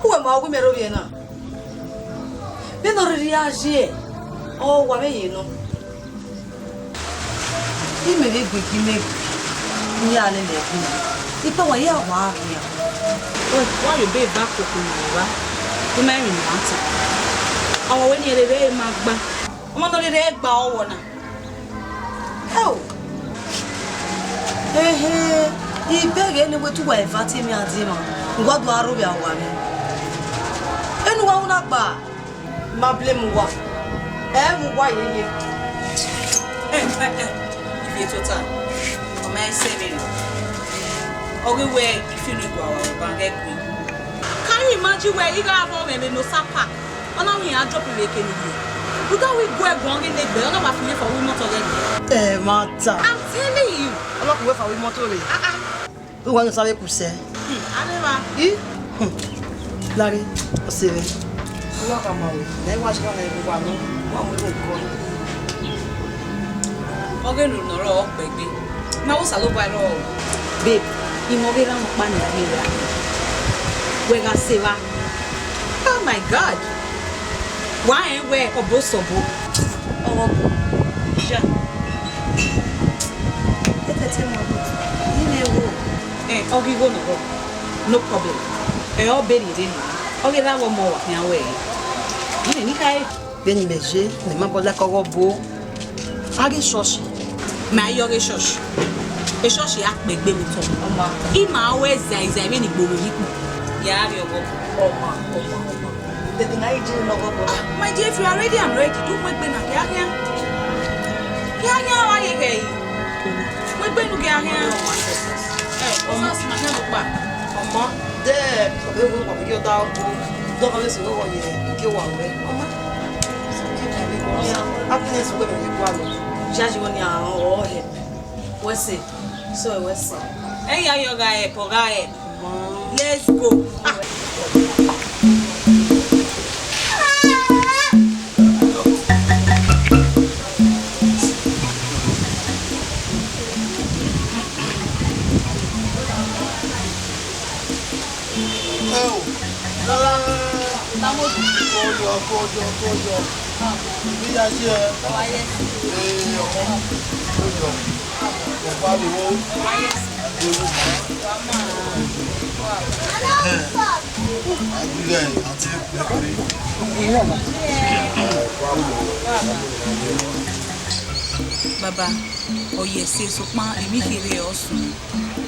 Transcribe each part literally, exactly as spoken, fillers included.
Uwẹ ma gu mẹ rre ovbi ẹre na. Vbene ọ rhirhi a ye, ọ wa vbe ye nọ. Imẹ vbe gu igi mẹ gu, ne I ya lele ẹbu mẹ. Ikpẹn wa ya wa khian. Wa ye obọ eva koko ne uwa, ne ima emwi ne uwa ta. Ọ wẹ ne irẹn rre ma gba. Ọmọ ne ọ rhirhi gba ọvbọ na. Ẹo. Ehe, I bẹghe ne wẹ te uwa eva tie emwi adiemwa, uwa do aro vbe awa mwẹ. Enu uwa ru na gba, ma blame uwa. Ẹ mu uwa yeye. Ivie tota, ọ ma i sẹ vberriọ. Ọ ghi wẹ I filo egua wa ọba ghẹ gbe. Can you imagine wẹ I gha rhọ mwẹ vbe Nosa Park? Ọ na wẹ iran drop vbe eke ne uvie. Rhunmwuda wẹ I gu ẹre guan ghe ne egbe, ọ na wa fi mwẹ fa vbe imọto ghẹ gbe. Ẹ ma ta. I'm telling you. Ọlọkpa wẹ fa vbe imọto rre. Ah, ah. Uwa nọ sa vbe ku sẹ. Hmm, a vbe evba. I? Hmm. Lare, ọ sẹ vbe. Uwa ka ma wẹ. Nẹ wa shi na vbe wa nọ. Wa mu ru kọ. Ọ ghe ne unu rrọọ kpẹgbe. Ma wo Osanobua rrọọ. Babe, I mwẹ ọghe erha ọkpa ne a ghi ra. Wẹ gha sẹ evba. Oh my God! Wa rẹn wẹ ọbo sẹ ọbo. Ọghọbọ. Ya. Etete mu ọbo. Ine wo. Eh, ọ ghi gho nọ rọ. No problem. Ẹ ọ beri rre nọ. Ọ ghi ra wẹ ọmọ wa khian wẹ. Ine ni khae. Vbene imẹ ye ne ima bọ like ọghe ọbo, a ghe church. Ma i yo ghe church. E church a kpegbe vbe otọ. Ọma. Ima ru ẹzaiza vbene igboro yi kpo. Ya rrie ọghe ọbo. Ọma, ọma, ọma. Tete na i je ne ọghe ọbo. Ah, my dear, if you are ready, I'm ready. Do mu egbe na, khian khian. Khian khian, wa ye ghe yi. Mu egbe nu khian khian. Eh, ọma si ma khian do kpa. Ọma. De, ọbe wo wa yo da go. Do ko le se wo ye ke wa we. Ọma. Happiness we me kwa lo. Jaji wo ni a o he. We say. So we say. Ẹ ya yo gha help, ọ gha help. Let's go. Ah. Ẹo, rárá, kọyọ, kọyọ, kọyọ. Ibi ya ṣe ẹ. Ee, ọmọ, kọyọ. Ọba mi wo. Agbẹghẹ àti ẹgbẹgbẹ. Baba, ọ ye ẹse, sokpan emwi kherhe ọ sunu.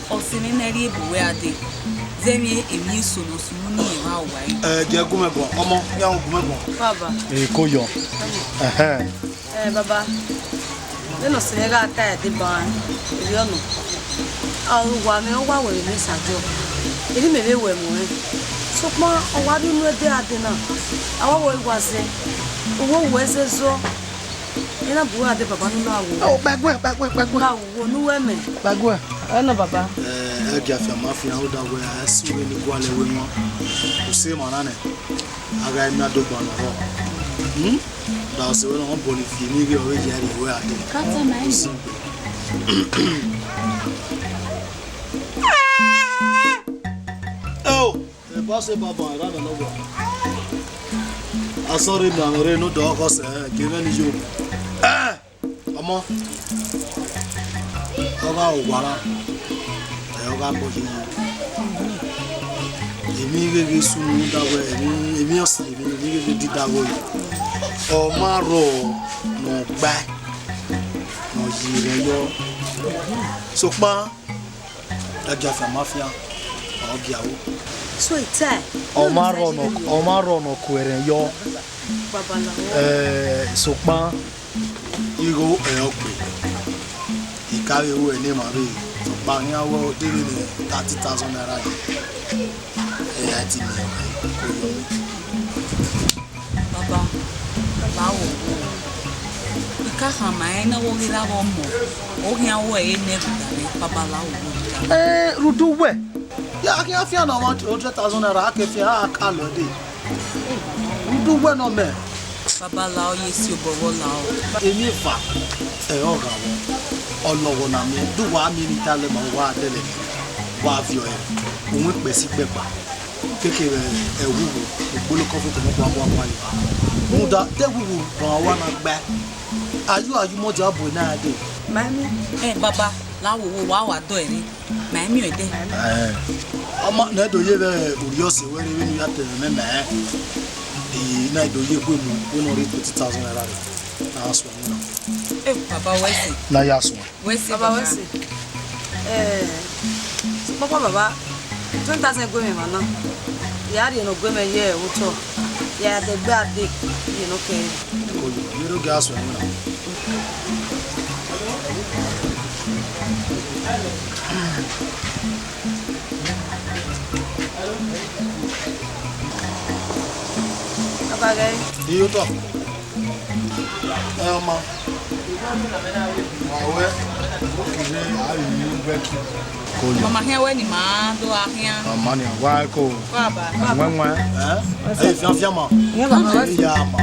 Ọ sẹ mwẹ ne a rhie bu wẹ a dee, zẹ emwi eso ne ọ sunu ne irẹn vbe uwa ẹre. Ẹ, jẹ gu mwẹ guan, ọmọ, iran gu mwẹ guan. Baba. Ẹ, kọyọ. Ẹhẹn. Ẹ, baba, vbene ọ sẹ mwẹ gha ta ẹre deba, erriọ nọ. A ru uwa mwẹ, ọ wa wẹ vbe mẹ sa diọ. Erriọ mẹ vbe wẹ mu ẹn. Sokpan ọ wa rhie unu ẹdẹ a dee na, a wa wẹ wa zẹ, uwu wẹ zẹ zọ. Ena bu a dee baba ne u na wo. Ọ, kpaguẹ, kpaguẹ, kpaguẹ. Na wo ne uwẹ mẹ. Kpaguẹ. Ẹ nọ baba. Ẹ, ẹ gia fian ma fian, rhunmwuda wẹ a i sẹ uwẹ ne gualọ ẹvbo emwa. Usẹ ma na nẹ, a gha miẹn adogba ne ọ rrọọ. Hmm? Da ọse wẹ ne ọ bọ ne ifi ne ighe ọre ya rhie wẹ a dee. Ka tama ẹn. Usẹ. Oh! Eba sẹ baba, erha nọ nọghọ. Asọrre, miẹn mwẹ rre ne odẹ ọkhọ sẹ, gie mwẹ ne I yo. Ẹ! Ọmọ, ọ gha ru owa na, ẹ, ọ gha bọ hiehie. Emwi igheghe sunu da wẹ, emwi, emwi ọse, emwi, emwi igheghe dida wẹ. Ọ ma rrọọ ne ọ gbae, ne ọ yi mwẹ yọ. Sokpan, Ẹgia fian ma fian, ọ gia ru. So ita ẹe, ọ ma rrọọ ne ọ, ọ ma rrọọ ne ọ ku ẹrẹn yọ. Babalao. Ẹ, sokpan, igho ẹ ọ gbe. I ka vbe ru ẹre ne emwa vbe, sokpan, iran wẹ ọ deghẹ ne thirty thousand naira ye. Ẹ, a ti miẹn ọre, ko yọ. Baba, baba wo wo. I ka khama ẹn na, wo ghi ra vbe ọmọ, ọ khian wẹ ẹre nẹ vbe uda mwẹ, baba la wo wo. Eh, rhunmwuda uwẹ. Ya, a khian fian ne ọmwa hundred thousand naira, a ke fian, a ka lọ dee. Rhunmwuda uwẹ nọ mẹ. Baba la ọ ye si obọ vbọ la ọ. Emwi eva, ẹ, ọ gha vbọ. Ọ lọghọ na miẹn, de uwa miẹn ne I ta lẹ ma uwa dẹlẹ, wa viọ ẹre. Uwẹ ikpẹsi ikpẹkpa. Keke vbe ẹvbo ugho, okpolo kọfẹ tẹmẹ ọkpa ọkpa ọkpa yi. Rhunmwuda, te ẹvbo ugho rhan uwa na gba. Ayu, ayu mọ dia bu na dee. Ma emi. Eh, baba, la wo wo wa wa dọ ẹre. Ma emi ẹdẹ. Eh, ọ ma nẹ do ye vbe orhiọse wẹ rre vbene u ya te mwẹ mẹ. I na do ye egbe mu, wẹ ne ọ rhie twenty thousand naira rre. Na suẹn na. Eh, baba, wẹ sẹ. Na ya suẹn. Wẹ sẹ, baba, wẹ sẹ. Eh, sokpan baba, twenty thousand gue mwẹ emwa na. Ya rhie ne ọ gue mwẹ ye otọ. Ya dẹ gbe ade, ye ne ọ kẹ. Oyo, ye do ga suẹn na. Baba ghẹ. Iye otọ. Ẹ, ọma. Wa wẹ, okere a ri ni wẹ ki. Mama khian wẹ ne ima do gha khian. Mama ni a wa ko. Baba. Wẹ wẹ. Ẹ? Ẹ fian fian ma. Ẹ ya ma.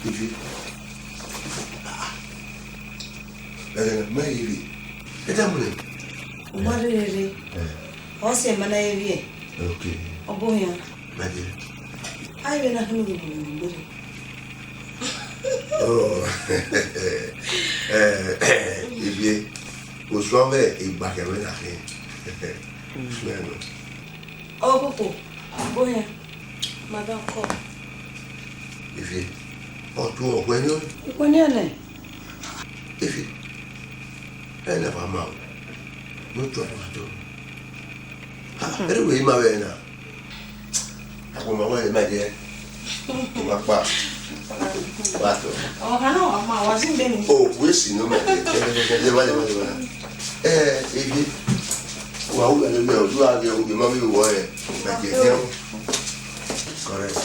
Ivi. Ẹghẹ ne a ma rhie rre, ẹ da mu nẹ. U ma rhie rre. Eh. Ọ sẹ ma na rhie. Ok. Ọ bọ ohian. Ma dẹ. A i vbe na khin ugbẹn ugbẹn ugbẹn. Oh. Eh, Ivie, osuọ mwẹ igba khian mwẹ na khin. Osuọ ẹre nọ. Ọkoko, ọ bọ ohian. Madam, come. Ivie, ọ tuẹ ọkhuẹ nọ? Ikhuẹ nian nẹ. Ivie, ẹ na wa ma o. Ne u tuẹ ne wa tọ. Ha, ẹre wẹ ima vbe na. Akpọ ma wẹ ma jẹ. Ima kpa. Wa tọ. Ọ ha na wa ma, wa si mẹ ni. O, wẹ si nọ ma jẹ. Leva, leva, leva. Eh, Ivie. Wa wu lẹ lẹ, odu a ghe, odu ma vbe wọ ẹ. Ma jẹ jẹ. Correct.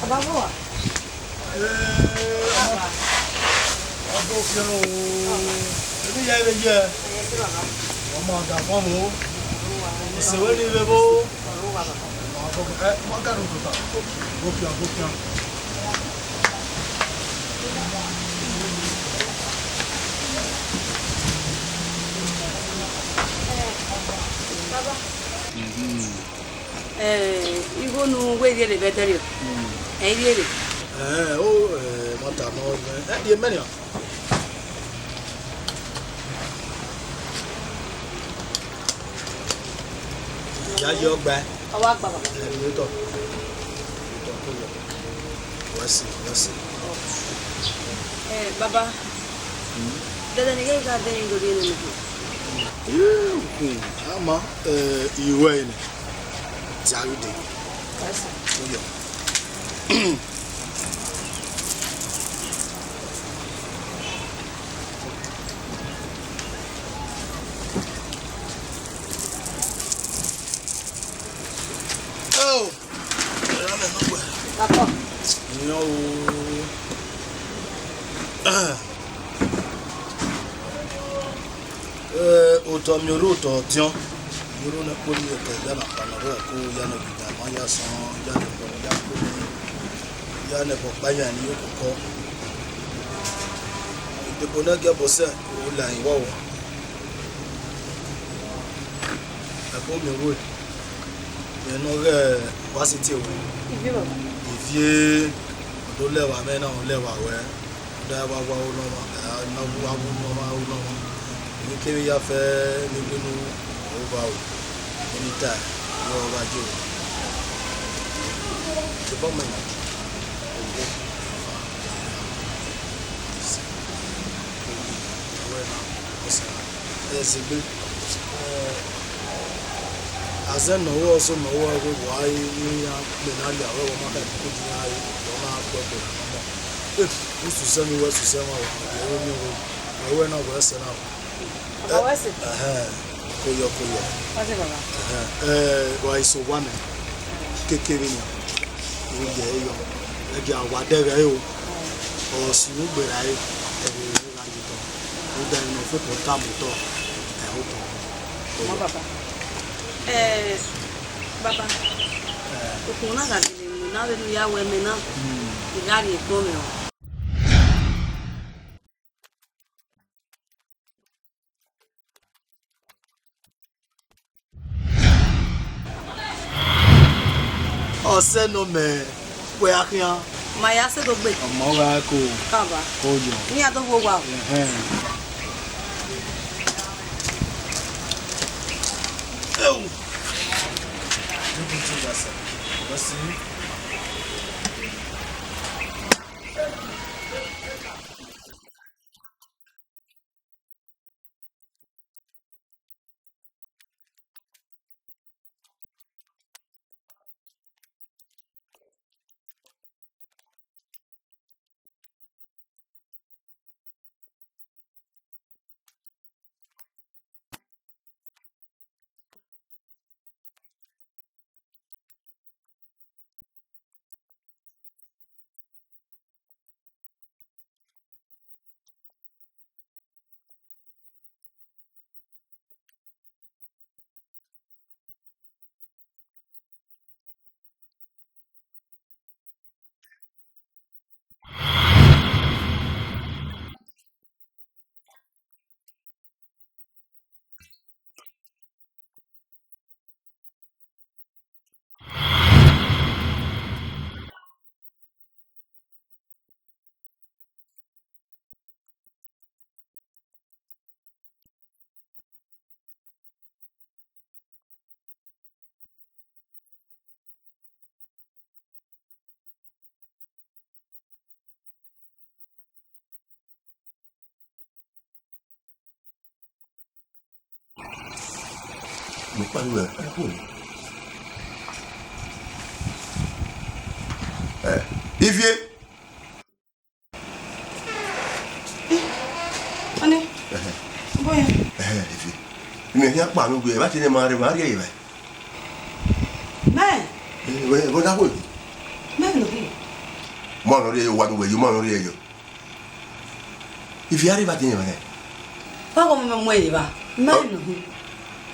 Baba, bọ wa? Ee, ọdọ fian o. Emi ya ire ye. Ọmọ ada fọn o. Ise wẹ ni vbe bo. Ẹ, wa ga do tota. Go fian, go fian. Baba. Mhm. Eh, igho ne uwẹ rhie rre vbe ẹdẹrriọ. Mm. Ẹ i rhie rre. Eh, o, eh, ma tama ọmọ, eh, eh, ye mẹ nian. Ya ye ọgba. Ọ wa gba baba. Eh, mi tọ. Mi tọ ko wọ. Wẹ si, wẹ si. Eh, baba. Mm. Dẹdẹ ne I gha dẹ ne I do rhie nene. Hmm, ama, eh, I ruẹ ne. Dia ghi dee. Oya. Oh. Ẹ ra mẹ ne uwẹ. Papa. Iran o. Eh, otọ miẹn orhu otọ ọtiọn. Miẹn orhu ne kpoli ẹkẹ ya na kpa nọ rẹ ko ya ne ọgida ma ya sọn ya ne ẹbọ ya kpoli ya ne ẹbọ gba ya ne okoko. Idebo ne gie bosẹ o la iwọwọ. Ẹko miẹn orhu. Ẹ nọ ghẹ wa si tie wẹ. Ivie baba. Ivie, ọ do lẹ wa mwẹ na, ọ lẹ wa wẹ. Ọ da wa wa ru nọ ọmwa, ẹ, na wa ru nọ ọmwa, ru nọ ọmwa. Emwi kemwi ya fẹ ne I winu, ọ ru vba ru. Emwi ta, ọ gha ye ru. Tobọ mẹ na. Owo, eva, eva, ise, owi, ẹwẹna, ọsẹna, ẹzegbe, ẹ, Azẹ ne ọ ru ọzọ ne ọ ru ẹvbo wa i, ne iran mẹ na lia wẹ, wẹ ma khẹ koko ne iran re, ọ na gbe ẹgbẹe na nọ. Eh, u susẹ ne uwẹ susẹ mwa, wẹ ma gie ẹre miẹn wẹ, wẹ wẹ na wẹ ẹsẹ na. Baba, wẹ ẹse? Ẹhẹn, koyọ, koyọ. Wẹ ẹse, baba. Ẹhẹn, eh, wa i so owa nẹ, kekere nian, I ye ẹre yọ, ẹgia wa dẹghe ẹre o, ọ si unu gberra ẹre, ẹvbo ẹre gha ye otọ, rhunmwuda emwi ne ọ fẹko tama otọ, ẹ ho otọ. Ọmọ baba. Eh, baba, okhuo na gha gele mu na vbene u ya wẹ mẹ na, I gha rhie egbọn mwẹ o. Ọsẹ nọ mẹ, wẹ a khian. Ma ya sẹ do gbe. Ọmọ gha ko. Kaba. Ko yọ. Ni a do wo wa o. Ẹhẹn. Ewu. Mo kpa ruẹ, ẹ kú ni. Ẹ, Ivie. Ọni. Ẹhẹn. Bọyẹ. Ẹhẹn, Ivie. Imẹ khian kpa nu gbe, ẹ vba tie ne ma rre, ma rrie ye vbe. Mẹ. Ẹ, wẹ, wẹ na khuo. Mẹ no. Ma nọ rrie yo, wa nu wẹ yo, ma nọ rrie yo. Ivie, a rre vba tie ne ma rre. Wa wọ mẹ mu ẹre vba. Mẹ no.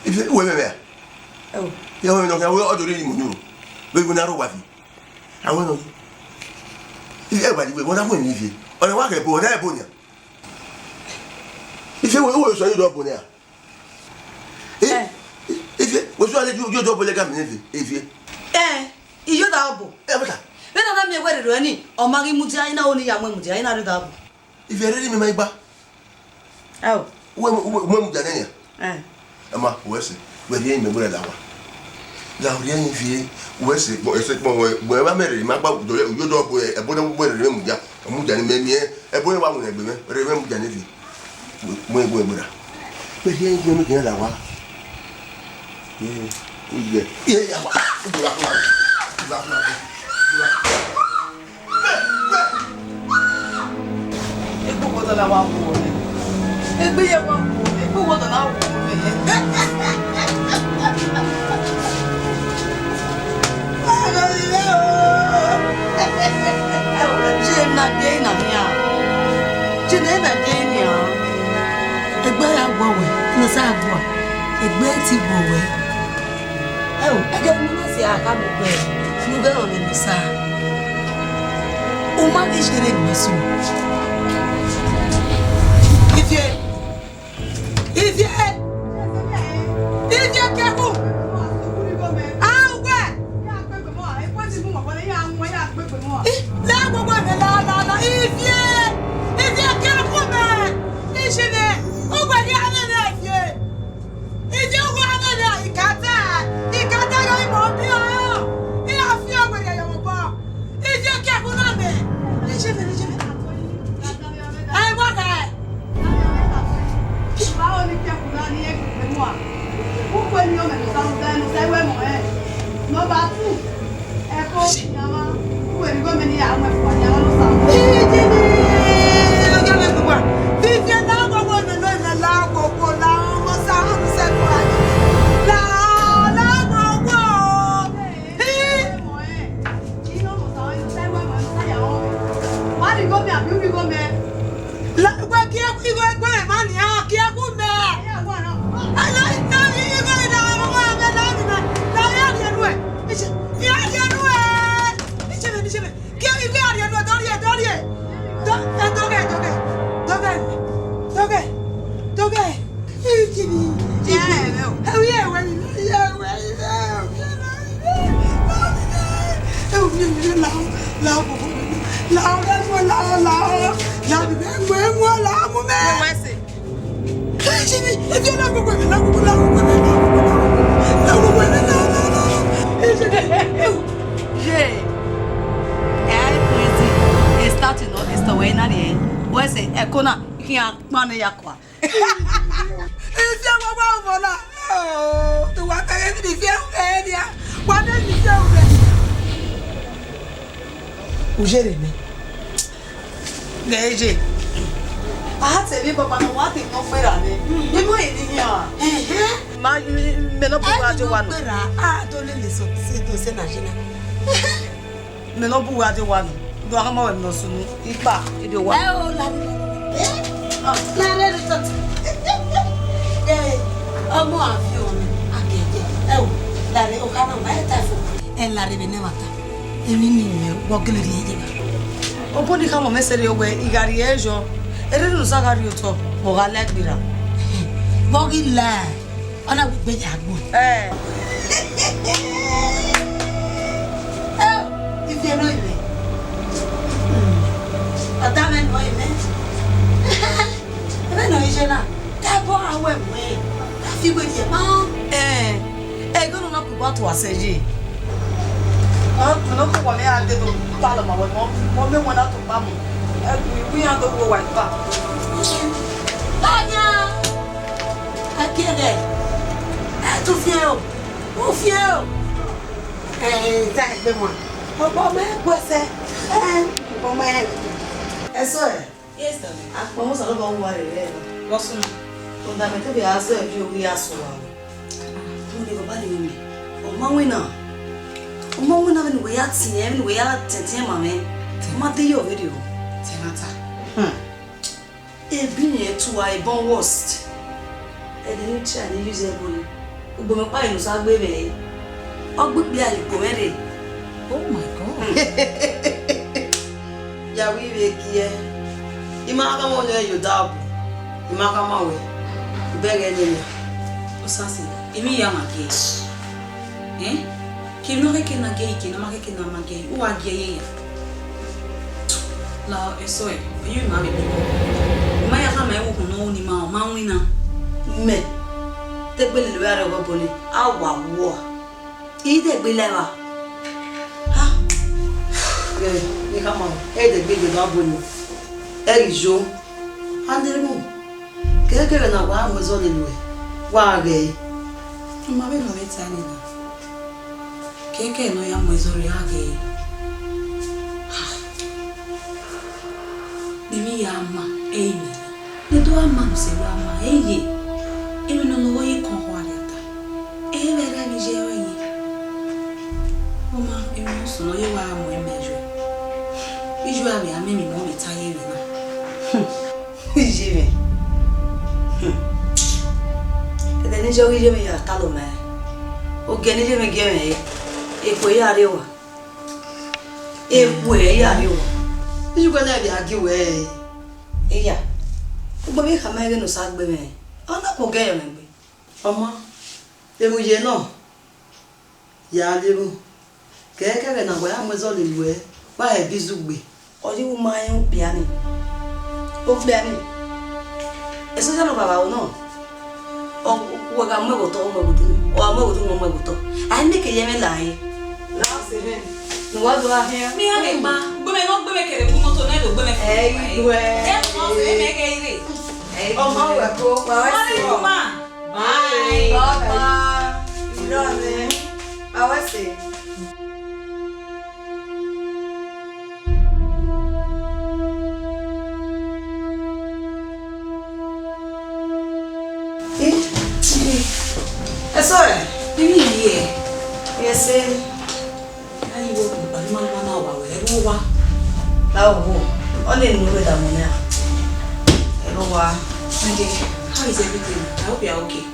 Ivie, wẹ mẹ mẹ a? Ẹo. Ẹ, wẹ nọ khian, wẹ ọ do rhie ne I mu unu. Vbe iwu na rre owa fi. Awẹ nọ yi. Ivie, ẹ wa yi wẹ, wẹ na khuo emwi Ivie. Ọna wa khẹ ebo, ọna ebo nian. Ivie, wẹ, wẹ sọ yi do ọbo nian. Eh? Eh. Ivie, wẹ sọ ale yo, yo do ọbo lẹga mi ne Ivie. Ivie. Eh, I yo da ọbo. Ẹ, wẹ ta? Vbene ọ na miẹn wẹ rere ẹni, ọ ma ghi mudia, I na ho ne I ya mu mudia, I na rre da ọbo. Ivie, rere imẹ ma gba. Ẹo. Uwẹ, uwẹ, uwẹ mudia nẹ nian? Ẹ. Ẹ ma, uwẹ sẹ, wẹ rhie imẹ wẹ rẹ la owa. La orhiẹn Ivie, uwẹ sẹ, kpọ, ẹsẹ kpọ, wẹ, wẹ ma mẹ rere, ma gba, yo do ọbo, ẹbo ne wẹ rere mudia, mudia ne mẹ miẹn, ẹbo ne wa winna egbe mwẹ, rere mudia ne Ivie. Mu egbe wẹ ra. Wẹ rhie imẹ wẹ rẹ la owa. Ye, ye, ye, ya wa. Egbe uwọdọ na wa wo mwẹ. Egbe ye wa wo mwẹ. Egbe uwọdọ na wo mwẹ. Jane na de na hia. Jane na de na. Egbe ya gbọ wẹ, ne sa gbọ. Egbe ti gbọ wẹ. Ẹo, ẹghẹ ne u na si a kha mu kpẹ, ne u ghẹ rọnmwẹ ne Osa. U ma ghi sherre ne u su. Ivie! Ivie! Ivie, ke ẹkhu! A, uwẹ! Ih, la gbogbo ẹmwẹ la, la, la. Ivie! Ivie, ke ẹkhu mẹ! Iṣẹ mwẹ, uwẹ ghi a mwẹ mwẹ Ivie! Ivie, uwẹ a mwẹ mwẹ, I ka ta, I ka ta ghe imẹ ọ biẹ ọnrẹn, I gha fi ọghe rhie ye mwẹ obọ. Ivie, ke ẹkhu na mẹ. Iṣẹ mwẹ, iṣẹ mwẹ. Ẹ, wa gha ẹ. Number two, ẹko, yama, uwẹ ni gọọmenti ya mu ẹfua, yama no sa. Ee, Jimmy, ọjọ́ mẹ gbogbo. Fifie la gbogbo, no, no, no, la gbogbo, la ọmọ sa, ọmọ sa ẹfua. La, la gbogbo. Ee. Wa ni gọọmenti, abi u ni gọọmenti? La, wẹ gie igho egbe mẹ ma nian, gie gu mẹ. Ayo, ita ni igho ida mama mẹ la ni mẹ. La ya rhie nuẹ. Iche, ya rhie nuẹ. Iche mẹ, iche mẹ. Gie igho ya rhie nuẹ, do rhie, do rhie. Do, eh, do ghe, do ghe. Do ghe. Do ghe. Iche mẹ. Ya rhie nuẹ. Ẹ wi ẹ wẹ ni, ya wẹ ni. Ye, ẹ i prison, e start nọ, e start wẹ na ni, wẹ sẹ ẹko na khian kpan ne ya kua. Ifiẹ wa wa vbọ na. Oh, te uwa kẹghẹ ne ifiẹ ru mwẹ nia. Wa ne ifiẹ ru mwẹ. U yere nẹ. Ghẹ ye. A ha te emwi baba ne wa te nọ gberra nẹ. Imo ye ni hian. Ẹhẹn. Ma, mẹ nọ bu uwa de wa nọ. Nọ gberra, a do lele sẹ, sẹ, do sẹ na ye na. Mẹ ne ọ bu uwa de owa nọ, do a khama wẹ ne ọ sunu ikpa, ede owa. Ẹ o, la rre, la rre, la rre, la rre, la rre, ẹ, ọmọ a fi ọmọ, a gẹgẹ. Ẹ o, la rre, o khama ma, ẹ ta fo. Ẹ la rre vbe ne ẹmwata, emwi ni mẹ, wọ gele rhie ye ba. Obọ ni khama mẹ sẹrriọ wẹ, I gha rhie yọ, erha ne u sa gha rhie otọ, ọ gha la gberra. Vbọ ghi la? Ọ na wegbe ya gbo. Ẹ. Ẹ, iviẹ nọ imẹ. Ọda mwẹ nọ imẹ. Ẹmwẹ nọ iye na. Te ẹbọ a wẹ wẹ. Te a fi wẹ rhie ma. Ẹ, ẹghẹ nọ na ku ba tua sẹ ye. Ọ, nọ ku wa mẹ a de do palọ ma wẹ mọ, mọ mẹ wẹ na to pa mu. Ẹ, wi, wi ya do wo wa ipa. Ọyan. Ẹkiẹdẹ, ẹ tun fiẹn o, u fiẹn o. Ẹ, ta egbe wan. Ọgbọ mẹ gu ẹsẹ. Ẹ, ọgbọ mẹ. Ẹsọ ẹ. Yes, darling. Akpọ mọ Osanobua wu uwa rre ẹre na. Vbọ sunu? Rhunmwuda mẹ te vbe a zẹ ovbi ovbi ya sẹ uwa. Rhunmwuda baba ni mwẹ. Ọ ma winna. Ọ ma winna vbene uwẹ ya tiẹn, vbene uwẹ ya tẹntiẹn ma mwẹ. Ọ ma de ye ọvberriọ. Te ma ta. Hmm. Ebi rẹn tua ebọ worst. Ẹdẹ ne I try ne I use ẹbọ ni. Ugbẹn mẹ ọkpa ne Osa gbe mwẹ re. Ọ gbe ikpia ye ikpo mwẹ rre. Oh my God. Hmm. Ya wẹ I vbe gie. I ma khama ọnii ye odaro bu. I ma khama wẹ. I bẹghe ẹre nian. Osase, emwi ya ma gie. Eh? Ke emwi ne ọ khẹke na gie, ke ne ọ ma khẹke na ma gie, u wa gie ye ya. La eso ẹ, ọ ye ima vbe gbe. Ma ya khama ẹvbo ukhun ne ọ ru ne ima, ọ ma winna. Mẹ, te egbe lele uwa rre ọghe obọ nii, a wa wuọ. I de egbe la evba. Ha! Ẹ, ne I khama, ẹ de egbe ye ba bu ni. Ẹ ghi yo. A de mu. Kẹkẹrẹ na wa mu ẹzọ lele uẹ, wa ghẹ ẹre. Ima vbe nọ vbe ta nii na. Kẹkẹrẹ ne ọ ya mu ẹzọ rre, a ghẹ ẹre. Ne emwi ya ma, ẹ i mẹ. Ne do a ma mu sẹ wa ma, ẹ i ye. Emwi ne ọ nọ ye kọn khua rria ta. Ẹ i vbe rre vbe iye ẹre ye. Ọ ma, emwi ne ọ sunu, ọ ye wa mu ẹmwẹ yo. Iye a vbe a mẹ emwi ne ọ vbe ta ye emwi na. Iye mwẹ. Hmm. Ẹdẹ ne iye ọghe iye mwẹ ya talọ ma. Ogie ne iye mwẹ gie mwẹ re. Ekhue ya rrie owa. Ekhue ya rrie owa. Iye uwẹ na vbe a gie uwẹ re. Iya. Ugbẹn vbe khama ẹghẹ ne Osa gbe mwẹ. Ọ na koko ẹre mwẹ gbe. Ọ ma, emwi ye nọ. Ya levbu, kẹkẹrẹ ne a wa ya mu ẹzọ lele uẹ, wa hẹ ẹbe izugbe. Ọ ye vbe u ma rẹn okpia nii, okpia nii, esoja ne ọ vbe vbe aro nọ, ọ, wẹ gha mu ẹghẹ otọ, ọ mu ẹghẹ odunu, ọ gha mu ẹghẹ odunu, ọ mu ẹghẹ otọ. A i miẹn ke ye mwẹ la ẹre. Ne uwa do gha khian. Mẹ iran vbe kpa, ugbẹn mwẹ ne ọ gbe mwẹ kẹrẹ gu moto nẹ do gbe mwẹ fo. Ẹ i gbe. Ẹ mọ, ẹ mẹ ghe ire. Ẹ i gbe. Ọmọ wẹ ko, wa wẹ si. Bye. Bye. Bye. Bye. Awẹ sẹ. Ẹ sọrọ, emwi hie. Yes, sir. Ayi wo, ọkpalima na wa wẹ, ẹ vbe owa? La owo, ọ lele ne u vbe da mu nian. Ẹ vbe owa. My dear, how is everything? I hope you are okay.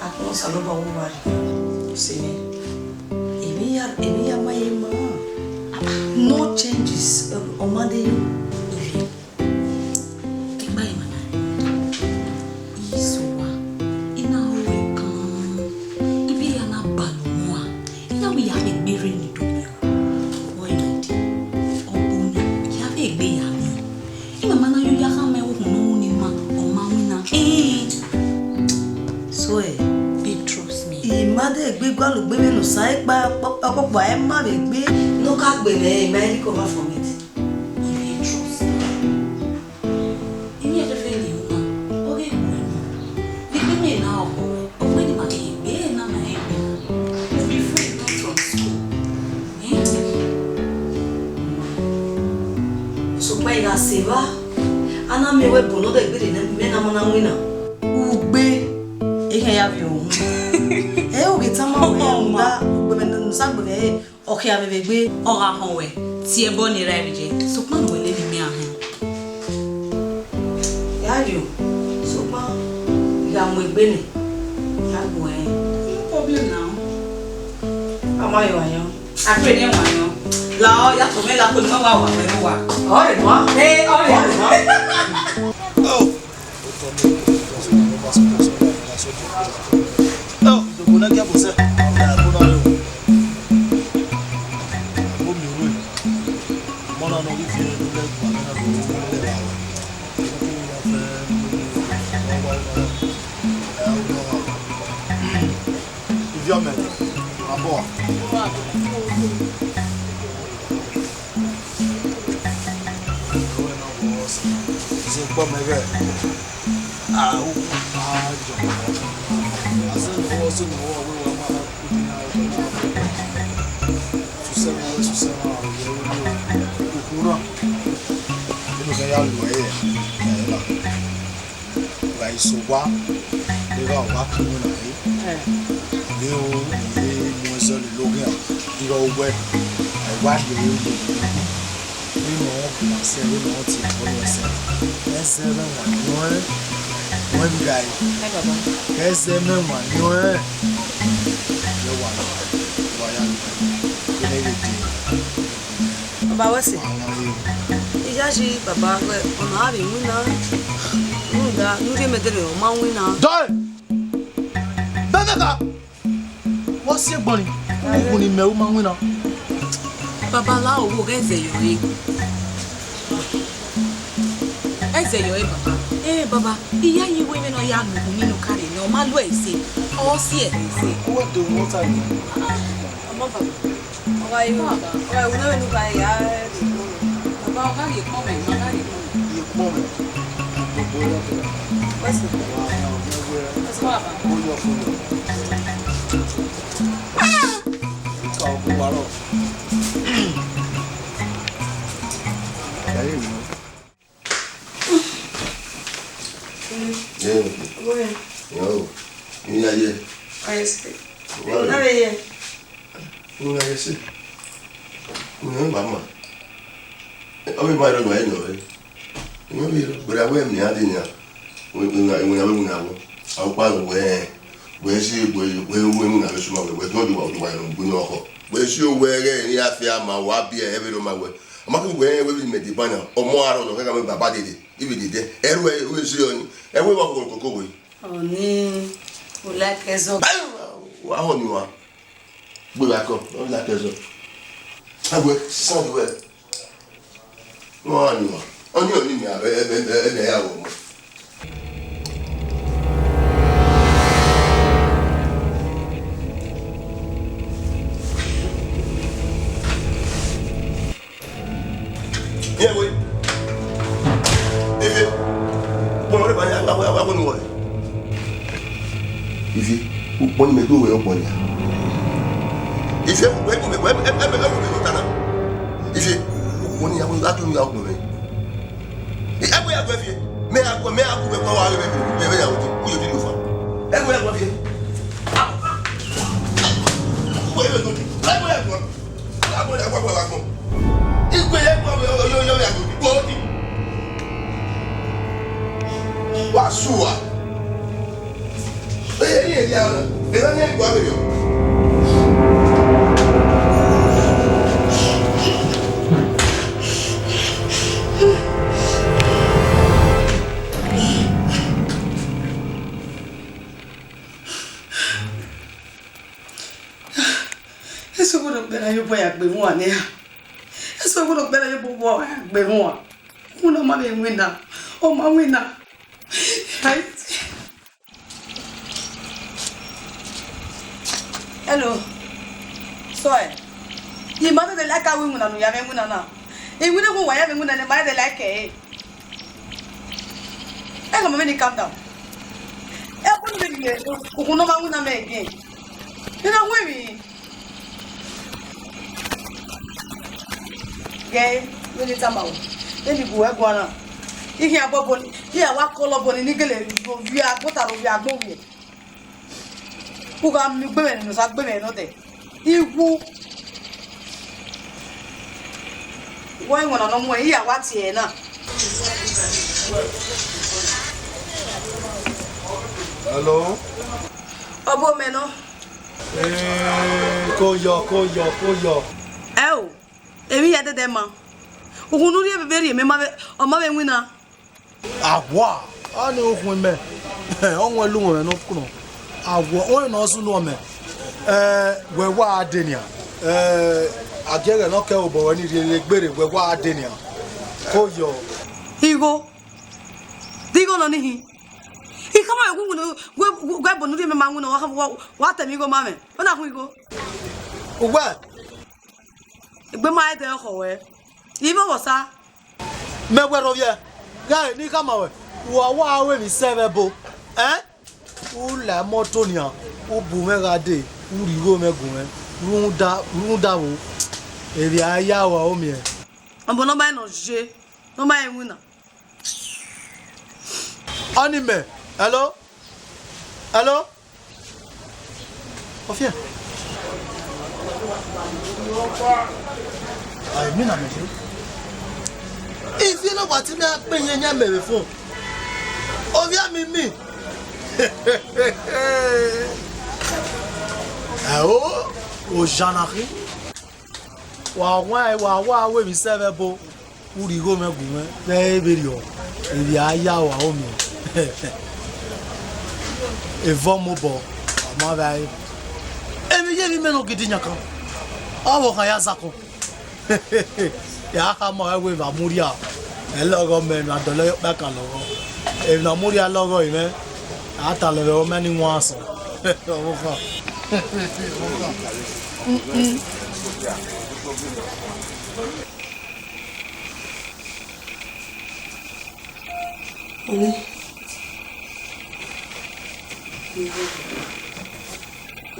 Akpọnmwẹ Osanobua vbe owa rre. Sẹ emwi, emwi ya, emwi ya ma ye ma. No changes, ọ ma de yo. Egba emwa na, isowa, I na ru ẹkan, ivbi ya na balọ mua, I na wẹ ya vbe gbe rre ni do miẹn. Wẹ I na di, ọ bu ni, ya vbe gbe ya miẹn. I ma ma na yo ya khama ẹvbo ukhunmwu ne ima, ọ ma winna. Ẹn. So, eh, babe, trust me. I ma de gbe gualọ gbe vbene Osa ẹkpa ọkpọkpa, ẹ ma vbe gbe. Ne ọ ka gbe mwẹ, I ma recover from it. If you trust me. Eni ẹfẹfẹ ne u na, ọ ghe gbe mwẹ. Vbe ikpe mwẹ na ọkhọ, ọ wẹ ne ima ghi gbe na ma rẹn gbe na. We be friends right from school. Eh? Sokpan I gha sẹ evba, a na miẹn wẹ ebo ne ọ dẹ gberra ne imẹ na ma na winna. Ugbe, ehẹn ya vbe ohun. Ẹ, u ghi tama wẹ, ọma, ugbe mwẹ ne u sa gbe mwẹ, ọ khian vbe vbe gbe. Ọ gha họn wẹ, tie ẹbọ ni ra vbe jẹ, sokpan wẹ lele imẹ a họn. Ya yo, sokpan, I gha mu egbe nẹ, ya gbe ẹre. No problem now. A ma yo ayọn. A kpe ne wa yọn. La ọ ya to mẹ la ko ni wa wa wẹ wa. Ọ rẹ wa. Ee, ọ rẹ wa. Oh. Dogo na gia bose. Mo mi ru. Mo na no vi fi do le gba me na do le la. Iviọmẹ, abọ. Zẹ kpọ mẹ ghẹ. Au, a jọ. A sẹ ne ọ sẹ ne ọ wẹ wa ma susẹ ma, susẹ ma, okhu na. Inu kẹ ya lu ẹre, ẹ na. Wa isowa, ne gha wa ke iwinna re. Ẹn. Vbe o, vbe mu ẹzọ lele oghian, ighẹ owẹ, a wa rhie ẹre lele. Vbene ọ gba sẹ, vbene ọ tie ẹbọ nuẹn sẹ. Ẹzẹ mwẹ wan yọnrẹn, wẹ vbe gha re. Ẹ baba. Ẹzẹ mwẹ wan yọnrẹn. Yẹ wa, wa ya lu, vbene vbe dee. Baba wẹ sẹ, I yayi baba wẹ ọna gha vbe winna, rhunmwuda ne u rhie mẹ dẹrẹ ọ ma winna. Dọe! Bẹmẹka! Wa si ẹgbọn ni, ukhunmwu ni mẹ u ma winna. Baba la owo ghẹ zẹ yọ re. Ẹ zẹ yọ re baba. Ee baba, I yayi wẹ vbene ọ ya lu ukhunmwu ni ne ọ ka rre nẹ, ọ ma lu ẹre ese, ọ si ẹre ese. Uwẹ do mwẹ ọta ni. Ọmọ baba. Ọ gha ru, ọ gha ru ne ọ vbe ne u gha ya rhie ekpọnmwẹ. Baba, ọ gha rhie ekpọnmwẹ, ọ gha rhie ekpọnmwẹ. Rhie ekpọnmwẹ. Gbogbo ya to. Wẹ sẹ. Wa ya ọmọ ẹgbẹ. Wẹ sẹ, baba. Oyọ fun yọ. Ika ọgua rọ. Ẹre mi. Yo. Yo. Ni a ye. Aye se. Wa. Na ye. Ni a ye se. Ni ba ma. Ọ vbe ma rọ nọ ẹ nọ ẹ. Ni vbe rọ. Bra wẹ mi a de nia. Wẹ wẹ na wẹ na wẹ na wọ. A pa wẹ. Wẹ si wẹ wẹ wẹ na wẹ suma wẹ wẹ jọ di wa di wa ro gbe no kho. Wẹ si wẹ ghe ni a fi ama wa bi ẹ vbe ro ma wẹ. Ọ ma kẹ wẹ wẹ vbe mẹ deba na, ọmọ aro nọ, kẹ ka mẹ baba dede, ibi dede. Ẹru ẹ, wẹ si ọni, ẹ wẹ wa koko koko wẹ. Ọni, u like ẹzọ. Wa họ ni wa. Gbe wa kọ, u like ẹzọ. Agbe, sisan du ẹ. Wa ni wa. Ọni ọni mi a, ẹ, ẹ, ẹ, ẹ, ẹ, ya wọ mọ. Iye we. Iye. Mo re ba ya wa wa wa ni wo. Iye. U pon ni me do we o pon ya. Ivie, wẹ gu mẹ, wẹ, ẹ, ẹ, ẹ, ẹ, gu mẹ nọ ta na. Ivie, wọn ni ya, wọn ni ya gu mẹ. Ẹ, ẹ, wẹ ya gu Ivie. Mẹ ya gu, mẹ ya gu mẹ, wẹ wa mẹ, mẹ, mẹ ya gu, u yo di lo fa. Ẹ, wẹ ya gu Ivie. Wẹ ya gu, ẹ, wẹ ya gu. Ẹ, wẹ ya gu, wẹ ya gu. Igbe ya gu, wẹ, yo, yo, yo, ya gu. Wẹ di. Wa sua. Eso ghodo kpẹrẹ ye obọ ya gbe mwẹ ne a. Eso ghodo kpẹrẹ ye obọ ya gbe mwẹ. Una ma vbe winna, ọ ma winna. Ai. Hello. So, eh, I ma dede like a winna ne u ya mwẹ winna na. I winna gu wa ya mwẹ winna ne ma dede like ẹre. Hello, mommy, calm down. Ẹ kunu vbe rhie ukhunmwu ne ọ ma winna mẹ again. I na wu emwi. Ghe, vbene I tama ruẹ, vbene I gu ruẹ guan na, I khian bọbọ, I ya wa kọlọ bọ ni, ne I gele vbe agbọn ta ro vbe agbọn wiẹ. U gha miẹn ugbẹn mwẹ ne Osa gbe mwẹ nọ dẹ. I wu. Wẹ iwinna ne ọ muẹn, I ya wa tie ẹre na. Hello? Ọ bu mẹ nọ. Eh, ko yọ, ko yọ, ko yọ. Ẹ o, emwi hia dẹdẹ ma. Ukhunmwu ne u rhie vbe rhie mẹ, ma vbe, ọ ma vbe winna. Awa, ọni ukhunmwu mẹ, ọ wẹn lu mwẹ ne ọ kunu. Awa, ọni nọ sunu mẹ. Eh, wẹ wa dee nian. Eh, a gie ẹghẹ ne ọ kẹ obọ ruẹ ni rhie vbe egbere, wẹ wa dee nian. Ko yọ. Igho. De igho nọ ni hin. I khama wẹ gu, gu, gu, gu ẹbọ ne u rhie mẹ ma winna, wa, wa, wa tẹ emwi igho ma mwẹ. Ọ na khu igho. Uwẹ. Egbe ma ẹdẹ ọkhọ wẹ. Ivbi ọvbọsa. Mẹ wẹ rhọvbiẹ, gha ne I khama ruẹ, wa wa ru emwi sẹ vbe ẹbo, ẹn? U la imọto nian, u bu mwẹ gha dee, u rhie igho mwẹ gu mwẹ, rhunmwuda, rhunmwuda vbo, emwi a ya ua o miẹn. Ọmọ ne ọ ma rẹn nọ ye, ne ọ ma rẹn winna. Ọni mẹ, hello? Hello? Ọfiẹ. Ai, mi na mẹ ye. Ifi na wa ti na kpe yẹn yan mẹ vbe fo. Ovia mi mi. Ẹ o, ojana khin. Wa wa, wa wa ru emwi sẹ vbe ẹbo. U rhie igho mwẹ gu mwẹ, vbe ẹ i vberriọ, emwi a ya ua o miẹn. Evọ mobọ, ọ ma vbe a re. Emwi ye emwi mẹ ne ogidi yan kan, ọ vbe ọ khan ya zakọn. Ya khama ruẹ wẹẹ evba mudia, ẹ lọghọ mẹ, emwi a dọlọ ye ọkpa ka lọghọ. Emwi ne a mudia lọghọ mwẹ, a talọ vbe ẹvbo mẹ ni wan asọn. Ọvbokhan. Ọni,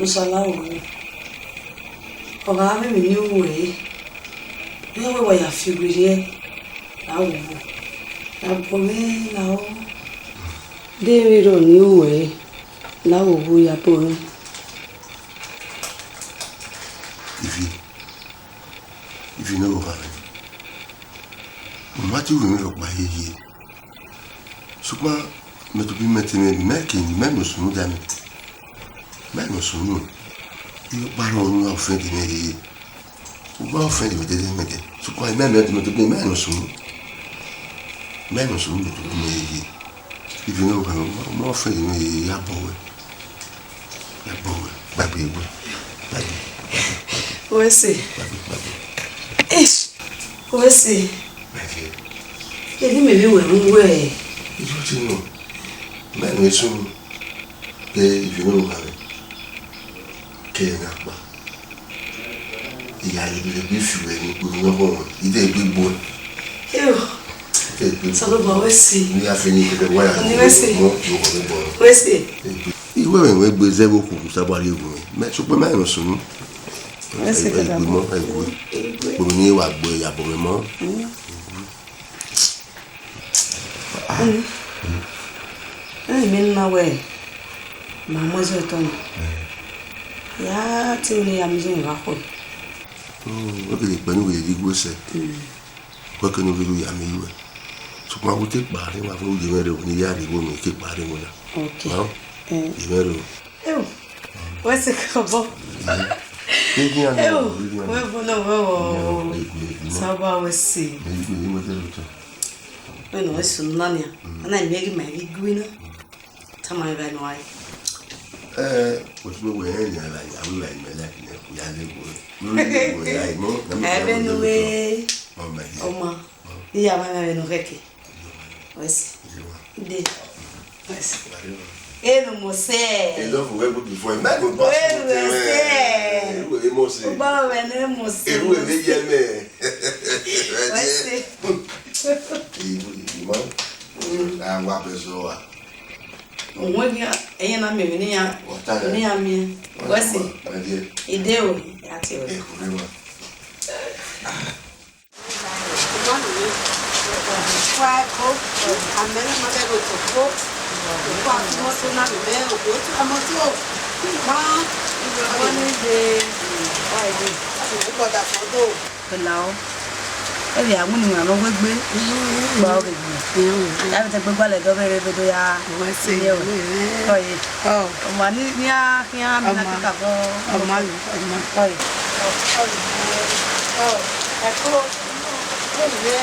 Osa la ru, ọ gha vbe emwi ne u ru ẹre, ne wẹ wa ya fi werriẹ la ru, ya bọ mwẹ la ru. De emwi rrọọ ne u ru ẹre, la ru ya bọ mwẹ. Ivi, Ivi ne ọ gha mwẹ, u ma te ru emwi rhọkpa hiehie. Sokpan mẹ tobọ imẹ te mwẹ, mẹ ke, mẹ miẹn osunu da mẹ. Mẹ miẹn osunu. Irẹn ọkpa rrọọ ne u gha ofẹn de mwẹ hiehie. U gha ofẹn de mwẹ dẹdẹ mẹ dẹ. Sokpan mẹ, mẹ, mẹ tobọ imẹ, mẹ miẹn osunu. Mẹ miẹn osunu, mẹ tobọ imẹ hiehie. Ivi ne ọ gha mwẹ, u ma ofẹn de mwẹ hiehie, ya bọ wẹ. Ya bọ wẹ, gbagbe wẹ. Gbagbe. Wẹ sẹ. Gbagbe, gbagbe. Eish. Wẹ sẹ. Gbagbe. Eni mẹ vbe wẹ ru wẹ. Ijo te nọ. Mẹ ne sunu. Ke Ivi ne ọ gha mwẹ. Ke na kpa. Iya, I gele gbe fi wẹ ne ukpo ne ọ ghọghọ, I de gbe gbo. Yo. I de gbe gbo. Osanobua, wẹ sẹ. Ne I ya fẹn ni kẹkẹ wa ya. Ọni wẹ sẹ. Mo, mo kọ mi bọ. Wẹ sẹ. Egbe. Iwẹ wẹ wẹ gbe zẹ vbe okuku saba rhie gu mwẹ. Mẹ sokpan mẹ rẹn sunu. Ẹ sẹ, ẹ gbe mọ, ẹ gbe. Kporo ni wa gbe ya bọ mwẹ mọ. Mm. Ẹ, ẹ, mẹ na wẹ, ma mu ẹzọ otọ na. Ya te ne ya mu iye gha khuẹ. Mm, ọ gele kpẹ ne u gele rhie igue sẹ. Mm. Wẹ ke ne u rhie igue ya mu iye. Sokpan wo te kpa rre, wa vbe u ye mwẹ rre, ne I ya rhie igue ne I ke kpa rre wẹ na. Ok. Ọ, eh, ye mwẹ rre o. Eo, wẹ sẹ kobọ. Eo, wẹ bọ na, wẹ o. Saba wẹ sẹ. Wẹ nọ, wẹ sunu na nia. Ana mi ghi ma ghi gui na. Tama mwẹ vbe nọ a. Eh, otu wẹ rẹn ya la ya, wẹ la ya la kine, ya le go. Ẹvbo ne uwẹ, ọma, I ya mwẹ vbe ne u khẹke. Wẹ sẹ. Ide. Wẹ sẹ. Enu mose. I love you well before. Enu mose. Ugba vbe ne mose. Wẹ sẹ. Ibu, ibu, man. Mm. Na wa be so wa. Òun ẹgbẹ́ ẹyẹn na miẹn emwi ne iran, ne iran miẹn. Wẹ sẹ. Ide o, ya tie o. Hello. Ẹvbo a winna iwinna ne ọ wegbe, gba ọghe egbe. Ya vbe te gbe gualọ ẹdẹ ọvbehe vbe do ya. Wẹ sẹ. Iye o. Ọye. Ọ. Ọma ni, ne iran khian mina kika bọ. Ọma, ọma. Ọye. Ọ, ẹko, ọmẹ,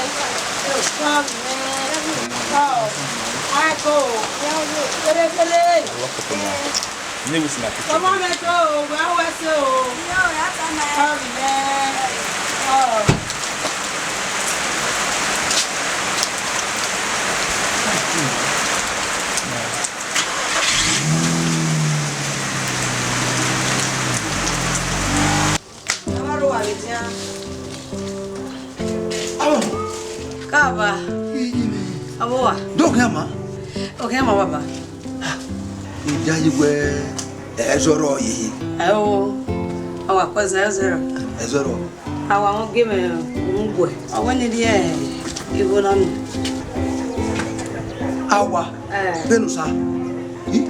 ọmẹ, ọ, ẹko, fẹrẹfẹrẹ. Ọmọ mẹ to o, wẹ a wẹ sẹ o. Ọmẹ, ọ. Kaba. Abo wa. Do khian ma. O khian ma, baba. Iyayi wẹ ẹzọrọ yeye. Ẹ o, a wa kpẹzẹ ẹzọrọ. Ẹzọrọ. A wa wọn gie mwẹ umuguẹ. Ọ wẹ ne I rhie igho na nu. A wa. Ẹ. Bẹnu sa.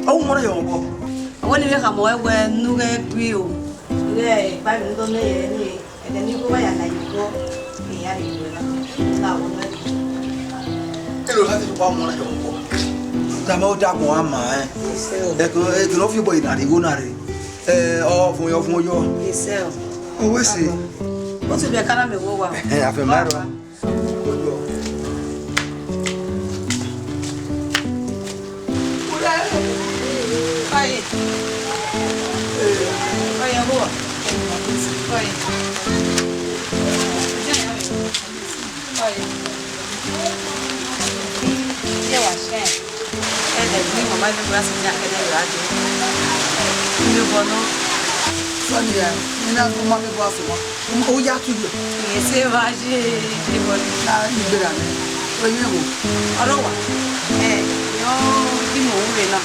Ọ wọn na yọ ọbọ. Ọ wẹ ne I rhie khama ruẹ wẹ ne u ghẹ gui o. Ghẹ kpa emwi ne u do nẹ ye ni. Ẹghẹ ne igho wa ya na ye igho, I ya rhie igho na, na wẹ nẹ. Eno kha te wa mu ọna yọ vbọ. Tama ọ dagbọn a ma ẹn. Ẹkẹ ne ọ fi obọ na rhie igho na rre. Ẹ, ọ vuọn yọ, ọ vuọn yọ. Ọ wẹ sẹ. Otu biẹ ka na mẹ vbe owa. Ẹhẹn, a fẹ ma rrọọ. Sonia, I na gu ma vbe bọ asomọ. Oya tu ye. Ese va ye ye bọ. Na ni gbera nẹ. Oye wo. Ọrọ wa. Ẹ, yọ di mo wu vbe na.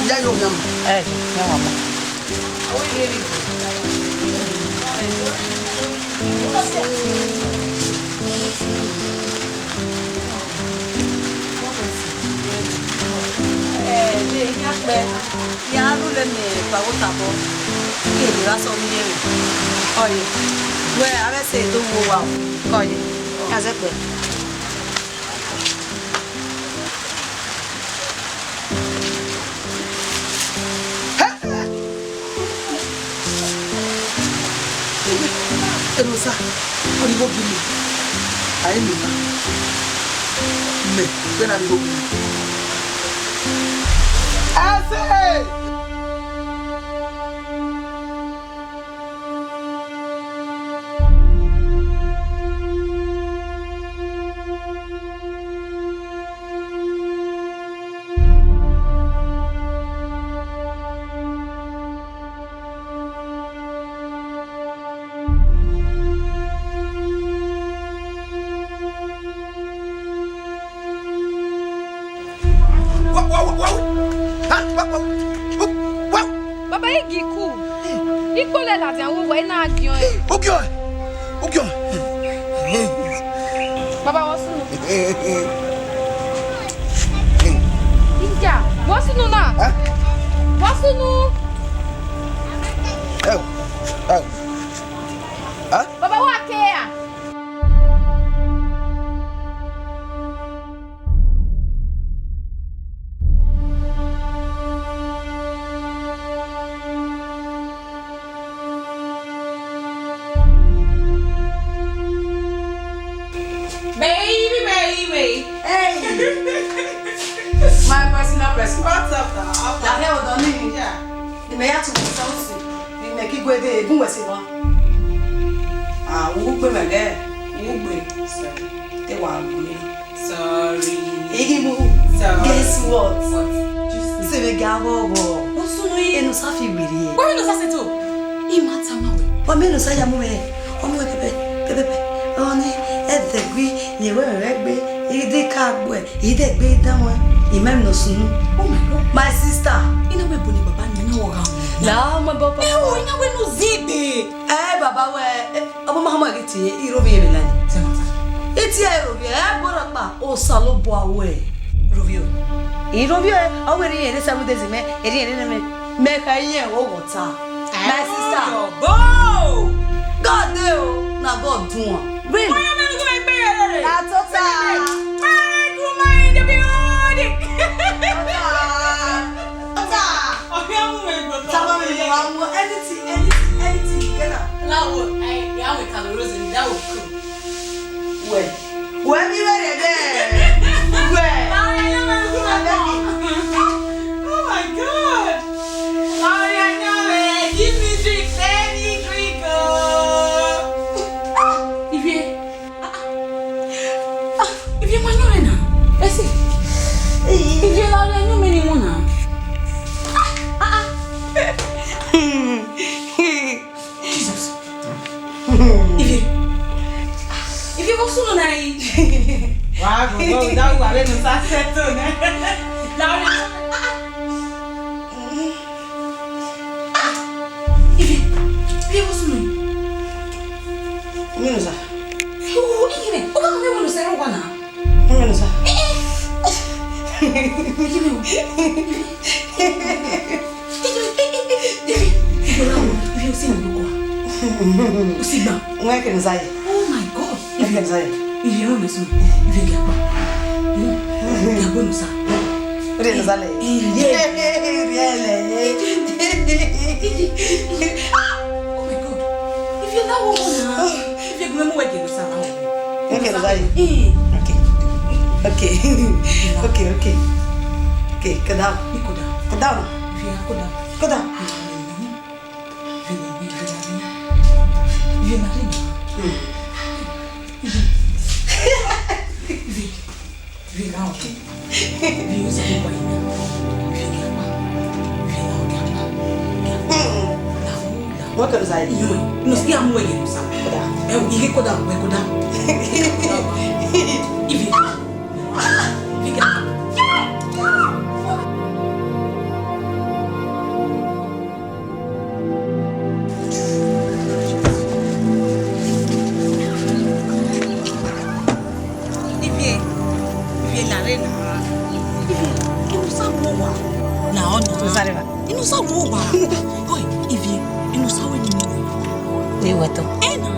Ya yo yan. Ẹ, ya wa ma. Oye ri. Ẹ, de ya kpẹ. Iran rhulẹ miẹn vbe aro tabọ, iran gha sẹ ọmọ iyẹn vbe. Ọye, wẹ avbe ẹse do wu owa o. Ọye, iran zẹkpẹ. Enosa, ọni vbe ogi mẹ, a i miẹn na, mẹ vbe na ni vbe ogi mẹ. Ẹse! Baba, I ghi ku. I Ikpolo ladian vbe uwẹ, I na giẹn ọẹn. Ugiẹn, ugiẹn. Baba, vbọ sunu? Iya, vbọ sunu na? Eh? Vbọ sunu? Eh, eh. Eh? Baba, wa ke ya. Baby, baby. Hey. My personal person. What's up now? How far? La hẹ ọdọ ni. Yeah. Ni mẹ ya tu something. Ni mẹ ki gue de, egun wẹ se wa. Ah, u gbe mẹ gẹ. U gbe. Sorry. Te wa gbe. Sorry. Igi mu. Sorry. Guess what? What? Sẹ vbe ga vbe ọghọ. Usun yi. Enosa fi wiri. Wẹ Enosa sẹ to? I ma tama wẹ. Wa mẹ Enosa ya mu mwẹ. Ọ mu mwẹ pẹpẹ, pẹpẹpẹ. Ọ ni, ẹdẹgui, ne wẹ rẹ gbe, ide ka gbe, ide gbe dan wẹ. I ma Enosa unu. Oh my God. My sister. I na wẹ ebo ne baba ni na wọ gha mu. La, my baba. Ẹ o, I na wẹ ne u zigbe. Ẹ, baba wẹ, ẹ, Ọ ma hama ghi tie, I rhovbiẹ mwẹ na ni. I tie ẹre rhovbiẹ, ẹ gbe rhọkpa, Osanobua wẹ. Rhovbiẹ o. I rhovbiẹ, ọ wẹ erriọ ẹre seven days mẹ, erriọ ẹre ne mẹ, mẹ kha iyẹn o wọ ta. My sister. Bo! God dey o, na God do am. Really? Oya, mẹ nugu mẹ gbe rere. Na tota. My woman in the building. Tota. Tota. Oya, mu mẹ gbe tota. Taba mi, wa mu anything, anything, anything you get am. Lawo, I, I will call Rose, that will cook. Wẹ, wẹ mi wẹ rẹ dẹ. Wẹ. Oh my God. Give me drink, let me drink, oh. Ivie. Ah, ah. Ah, Ivie, ma nọ rẹ na. Esi. Ivie, la rẹ nu mẹ ni mu na. Ah, ah, ah. Jesus. Ivie. Ivie, vbọ sunu na yi? Wa go go, that we are no sa settle ne. La rẹ. Ivie, Ivie, vbọ sunu? Mẹ Enosa. Oh, Ivie, o ka mẹ wẹ Enosa ro wa na. Mẹ Enosa. Eh, eh. Ivie o. Ivie, Ivie, Ivie, Ivie, Ivie, o si mu ko. O si gba. Wẹ ke Enosa ye. Oh my God. Wẹ ke Enosa ye. Ivie, o me sunu. Ivie, gha kpa. Gha gbe Enosa. Rhie Enosa lẹ. Ivie. Rhie lẹ. Oh my God. Ivie, na wo na. Ivie, gu mẹ mu wẹ gie Enosa na. Wẹ gie Enosa ye. Eh. Okay. Okay. Okay, okay. Okay, go down. Go down. Go down. Go down. Go down. Ivie, Ivie, Ivie, Ivie. Ivie, Ivie, na okay. Ivie, o sẹ ko pa Ivie. Ivie, gha kpa. Ivie, na okay, gha kpa. Gha kpa. Wẹ ke Enosa ye. Iyo, no si amu wẹ ye Enosa. Koda. Ẹ, Ivie, koda, wẹ koda. Ivie. Ivie, gha kpa. Ivie, Ivie, la rre na. Ivie, Enosa wo wa. Na ọ nọ. Enosa rre na. Enosa wo wa. Oi, Ivie, Enosa wẹ ne I mu wẹ. Ẹ wẹ tọ. Ẹ na.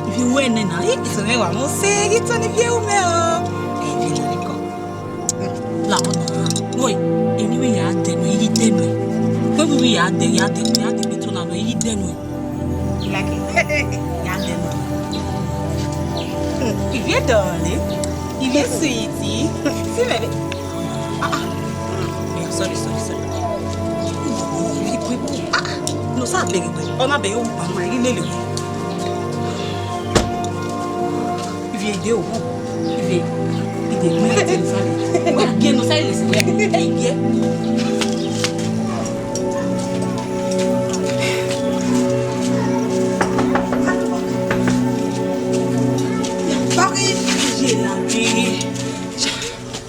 Ivie wẹ nẹ na. Ẹ, isẹ mwẹ wa mọ sẹ, ghi tọ ne Ivie ru mẹ o. Ivie na rre kọ. La ọna, wẹ, emwi vbe ya dẹ nuẹn, I ghi dẹ nuẹn. Wẹ, emwi vbe ya dẹ, ya dẹ, ya dẹ, emwi to na nuẹn, I ghi dẹ nuẹn. You like it? Ya dẹ nuẹn. Ivie dọlẹ, Ivie sweetie. See, baby. Ah, ah. Yeah, sorry, sorry, sorry. Ah, ah. No sa bẹghe wẹ. Ọ na bẹghe, ọ ma, I ghi lele wẹ. Ivie, ide o. Ivie, ide gbe ete sale. Wa gie no sale si wẹ. Ẹ gie. Bọghi. Ivie la bi.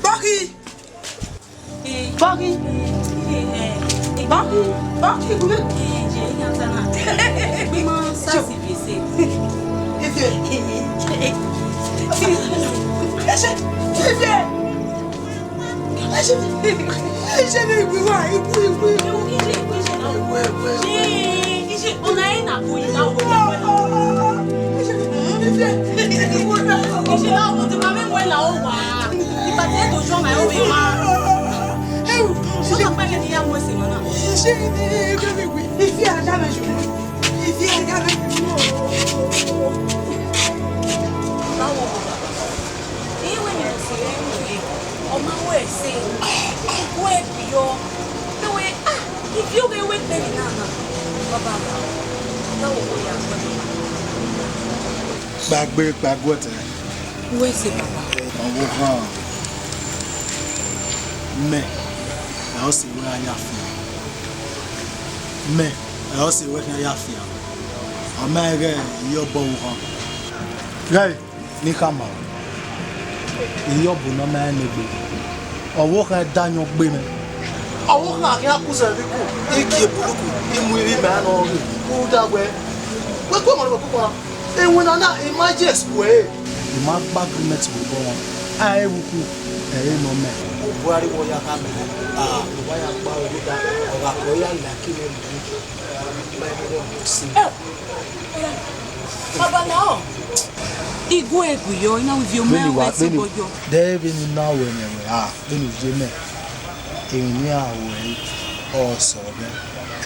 Bọghi. Bọghi. Bọghi. Ye, ye, ya ta na. Bi ma sa si bi se. Ife. Ese, Ife. Ese, ese ne iwe wa, iwe, iwe. Ewu, ije, ije na. Iwe, iwe. Ye, ije, ọna ena ko yi na wo. Ife, iwe na. Ije na wo, ti ma me mu la o wa. Iba te to jo ma o we ma. Ewu, so na pa ni ya mu ese na. Ese, ife, ife a da me ju. Ifi ẹga mwẹ. Báwo, baba? Iye wẹ ne ọ si ẹre mu ye, ọ ma wẹ ẹse, u gu ẹre gbe yọ. Te wẹ, ah, ifi ọghe wẹ gbe emwi na na. Baba, báwo wẹ ya gbe? Kpagbe, kpagbe ọtẹn. Wẹ ẹse, baba. Ọvbokhan, mẹ, ẹ ọ sẹ wẹ a ya fian. Mẹ, ẹ ọ sẹ wẹ khian ya fian. Ọ ma rẹn ghẹ iyobọ vbe okhan. Ghẹ ne I khama ruẹ, iyobọ ne ọ ma rẹn ne egbe, ọvbokhan da ayọn gbe mwẹ. Ọvbokhan khian ku zẹ vbe iku, I gie ebuluku, I mu ivbi mẹ a nọ rre, rhunmwuda wẹ, wẹ ku ọmwa ne wẹ ku ọmwa. Iwinna na, I ma ye square. I ma gba agreement vbe obọ mwa, a i re vbe uku, ẹ i re nọ mẹ. Ubuari wẹ ọ ya khama, a, ne uwa ya gba ẹre rhunmwuda, ọ gha kue ya la eke mwẹ mu. Baba na ọ, I gu ẹre gbe yọ, I na wẹ ivie omẹ vbene wẹ wa, vbene, tobọ yọ. Dẹ vbene I na wẹ nẹ wẹ, a, vbene u ye mẹ, emwi ne I ra ru ẹre, ọ sẹ ọghẹ,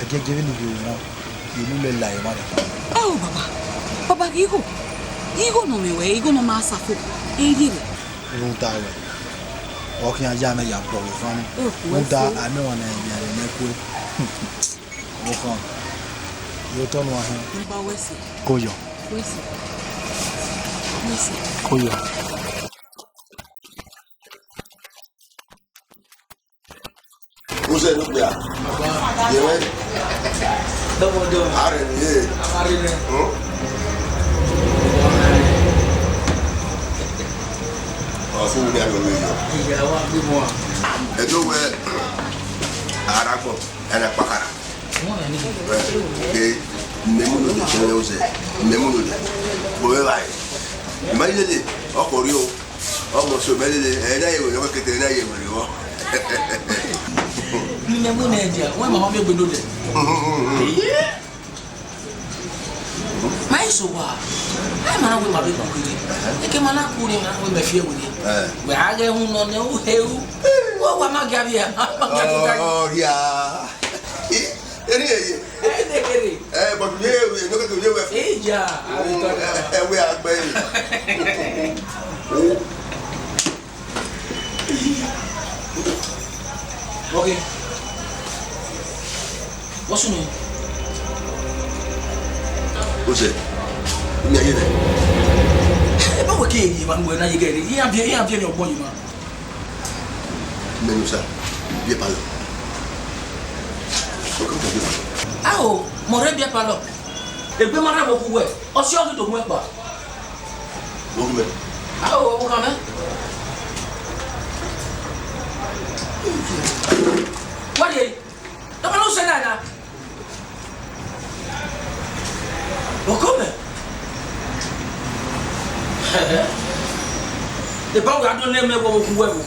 ẹgiẹgiẹ vbene I ye ruẹ na, I mu lẹ la emwa rẹ. Ẹ o baba, baba ghi igho, ghi igho ne ọ mwẹ ruẹ, igho ne ọ ma sa fo, ẹ i rhie ruẹ. Rhunmwuda wẹ, ọ khian ya mwẹ ya bọ vbe ovan ni. Ẹ o, wẹ rhunmwuda sẹ. Amẹ ọmwa ne a miẹn mwẹ kue. Vbe okhan, ye otọ ne uwa khian. Baba wẹ sẹ. Koyọ. Wẹ sẹ. Wẹ sẹ. Koyọ. Uzẹ ne okpia. Yẹwẹ. Dọmọdọ. Arẹ ni ye. Arẹ ni. Hmm? Ọ fún mi ní àgbègbè yọ. Ìyá wa gbé mọ́ a. Ẹjọ́ wẹ ara gbọ́, ẹnẹ pàkàrà. Wọ́n rẹ̀ ní. Ẹ, ẹ, mẹmú ló dé, ṣẹlẹ̀ ó sẹ, mẹmú ló dé. Bọ̀ wẹ́ báyìí. Ìmọ̀ yìí lè, ọkọ̀ rí o. Ọmọ sọ mẹ lele, ẹ na ye wẹrẹ, ọmọ kẹtẹ na ye wẹrẹ wọ. Ni mẹ mu nẹ dia, wẹ ma ma mi egbe do dẹ. Ma eso wa. Ai ma na wẹ ma be ku kiri. Eke ma na ku ni ma wẹ mẹ fi ẹwu ni. Eh. Wẹ a ghe hu nọ nẹ u he u. Wẹ wa ma gia via, ma gia via. Oh, yeah. Eri eye. Ẹ, but mi e, no ke mi e wẹ. Eja. Ẹ, ẹ wẹ agbẹ. Okay. What's your name? Jose. Mi aye nẹ. Ẹ bá wẹ kí èyí ma nu ẹ náà yé gẹ̀ẹ́rẹ́. Yíyan bí, yíyan bí ẹni ọgbọ́n yìí ma. Mẹnusa, biẹ palọ. Welcome to biẹ palọ. Ao, mọ rẹ biẹ palọ. Egbe ma rẹ vbe okhu wẹ, ọ si ọghe do mu ẹkpa. Wo ghi mẹ. Ao, wo gha mẹ. Wẹ ye, tọmọ ne u sẹ na na. Ọkọ mẹ. Eba wẹ a do nẹ mẹ vbe okhu wẹ vbo.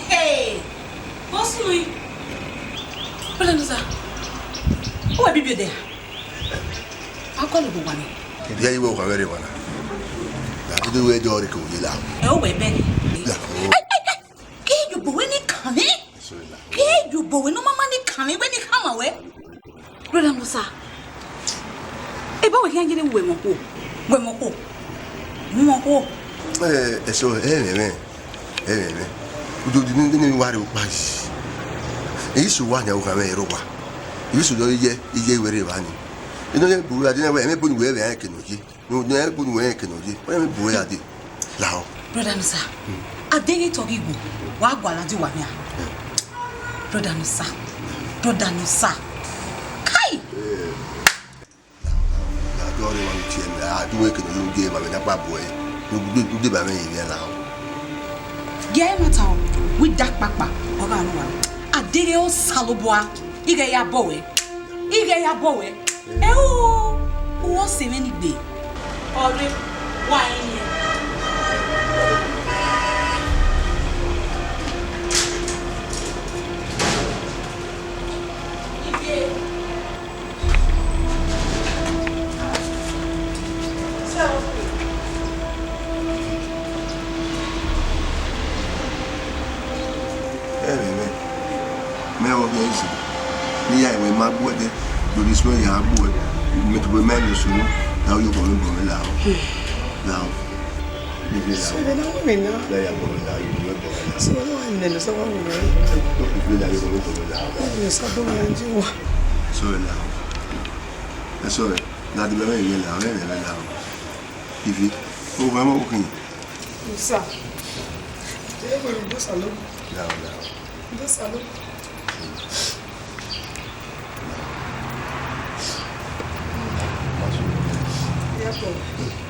Hey! What's going? Brother Nusa, who are you there? Akọlọ bu wa ni. Ibi ayi wẹ okha vbe rre emwa na. Na dede wẹ dọ rre ke oye la. Ẹ o wẹ bẹghe. La. Ke ye obọ wẹ ne I kan mwẹ. Sorry la. Ke ye obọ wẹ ne ọ ma ma ne I kan mwẹ, wẹ ne I khama wẹ. Brother Nusa. Eba wẹ khian ye ne wẹ mọ khuo. Wẹ mọ khuo. Mọ khuo. Eh, eso, eh, eh, eh. Ẹmwẹ mwẹ, udodo ne ne wa rre ọkpa yi. Esu wa nia, okha mwẹ rre owa. Esu do ye, iye wẹ rre evba ni. Eno ye bu wẹ ade na wẹ, ẹmwẹ bu ni wẹ vbe eke nọ ye. No, ne bu ni wẹ eke nọ ye. Ẹmwẹ bu wẹ ade. Lahọ. Brother Nusa, a deghẹ tọ ghi gbo, wa gualọ adi wa nia. Brother Nusa, brother Nusa. Kai! Eh. Lahọ, lahọ, lahọ, Ọre wa tie mẹ, a du wẹ kene unu gie ma vbe na kpa bu ẹre. Unu de ba mwẹ yin vbe la o. Gie ẹmwata o, wẹ da kpakpa, ọ gha ru uwa. A deghẹ Osanobua, ighẹ ya bọ wẹ. Ighẹ ya bọ wẹ. Ẹ o, u ọse mwẹ ni gbe. Ọre, wa yin. Ivie. Ẹmwẹ mwẹ, mẹ vbe ọ khian isi, ne I ya ẹmwẹ ma gbuẹ dẹ, do this way ya gbuẹ, mẹ tobọ mẹ ne sunu, na u ye obọ mwẹ, obọ mwẹ lahọ, lahọ. Sẹ vbe na wẹ na? Sẹ vbe na wẹ na? Sẹ vbe na wẹ na? Sorry now. Ẹ sorry. Na debe mwẹ iyẹn la, mwẹ iyẹn la. Ivi, o wẹ mọ khin. Musa. Ẹ wẹ do salo. La, la. Do salo. Ya bọ.